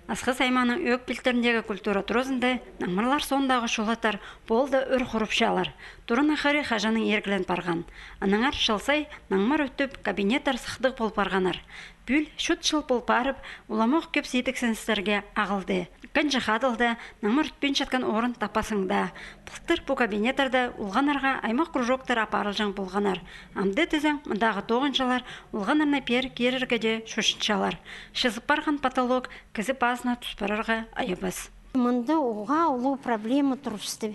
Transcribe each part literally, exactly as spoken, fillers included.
Асхыс аймааның Ӧӧк пилтіріндегі культура туразында наңмырлар соондағы чулаттар пол даа ӱр хурупчалар. Турының хырии хаҷаннаң иргілен парған. Аннаңар чыл сай наңмыр ӧтіп, кабинеттер сыхтығ пол парғаннар. Пӱӱл чут чыл пол парып, уламох кӧп сидіксіністерге ағылды. Кінҷі хадылда наңмыр ӧтпинчеткен орын таппассың даа. Пылтыр пу кабинеттерде олғаннарға аймах кружоктар апарылҷаң полғаннар. Амды тізең, мындағы тоғынҷылар олғаннарны пеер кирерге дее чочынчалар. Чызып парған потолок кізі пазына тус парарға айабас. Мында уғаа улуғ проблема турыбысты.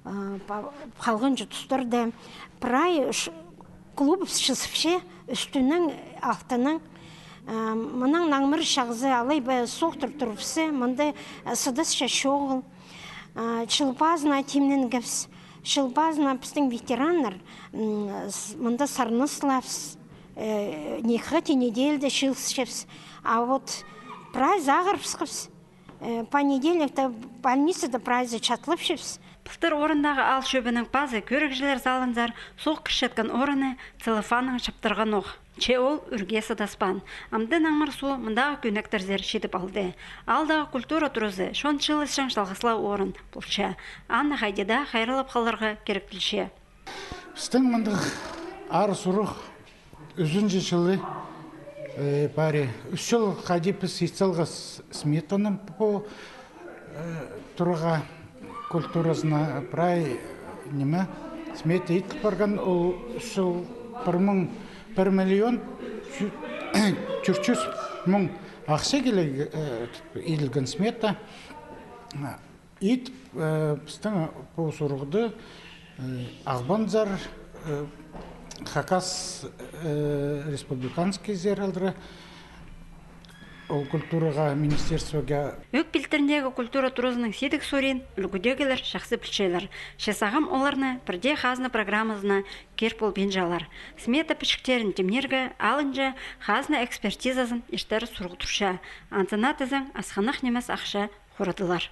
Халғанҷы тустарда прай клуб чызыпча, ӱстӱнең, алтынаң. Мынаң наңмыр чағызы, алай ба соохтар турыбысты, мында сыдасча чоғыл. Чыл пазына тимненгебіс, чыл пазына пістің ветераннар мында сарнас салабыс, не хати неделяда чыылысчабыс. А вот прай сағырыбысхабыс. Понедельникте больницада прайзы чатлапчабыс. Пылтыр орындағы аал чӧбінің пазы кӧрігҷілер залынзар суғ кірчеткен орынны целлофаннаң чаптырғанох. Че ол ӱрге сыдаспаан. Амды наңмыр суғ мындағы кӧнектерзер читіп алды. Аалдағы культура туразы чон чыылысчаң чалғыслығ орын полча. Аны хайди даа хайраллап халарға киректелче. Пістің мындағ аар сурығ ӱзінҷі чылы пари. Ӱс чыл хайди піс ит салғабыс сметаны пу турағ культуразына, прай ниме, смета ит парған. Ол ӱс чыл пір муң, пір миллион чӧрт чӱс муң ахча киле иділген смета. Ит пістің пу сурығды Ағбанзар, Хакас республиканскийзер алдыра, ол культураға министерствоға. Ӧӧк пилтіріндегі культура туразының сидік сурин ӱлгӱдегілер чахсы пілчелер. Че сағам оларны пір дее хазна программазына кир полбинчалар. Смета пічіктерін тимнирге алынҷа хазна экспертизазын иртер сурығ турча. Анзына тізең, асхынах нимес ахча хорадылар.